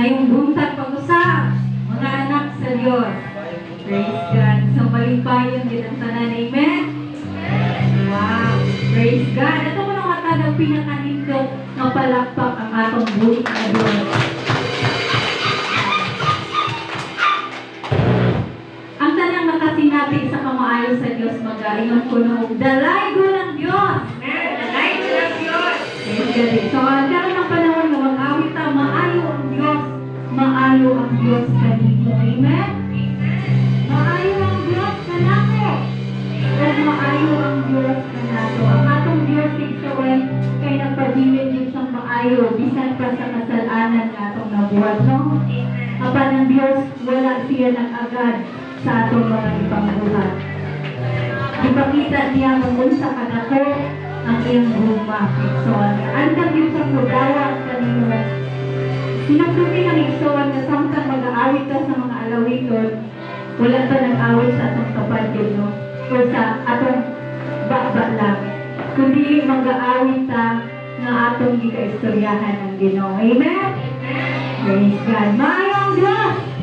Maayong buntag pag-usab, mga anak sa Dios. Praise God. So malipayon din ang tanan. Amen? Wow. Praise God. Ito mo nang matag ang pinakanindot nga palakpak ang atong buhi na Dios. Ang tanang nakasinati sa kamaayo sa Dios, magaingon kuno, "Dalaygon ang Dios." Amen. Dalaygon ang Diyos. Praise God. So, ang karon ng panahon nga mag-awit ta, "Maayo ang Dios, maayo ang Dios kanimo." Amen? Maayo ang Dios kanako. Ug maayo ang Dios kanato. Ang atong Dios, igsoon, kay nagpabilin din siyang maayo bisan pa sa kasalanan nga atong nabuhat, no? Apan ang Dios, wala siya nag-agad sa atong mga ipangbuhat. Ipakita niya kung unsa kadako ang iyang gugma, igsoon. Andam yun sa mudawa kanino. Sinagdumi ng igsoon nga samtang mag-aawit ka sa mga alawiton, wala ta nag-awit sa atong kapatid, no? O sa atong baba lang. Kundi mag-aawit ta nga atong gikaistoryahan ng Ginoo. Amen? Praise God. Maayo ang Diyos!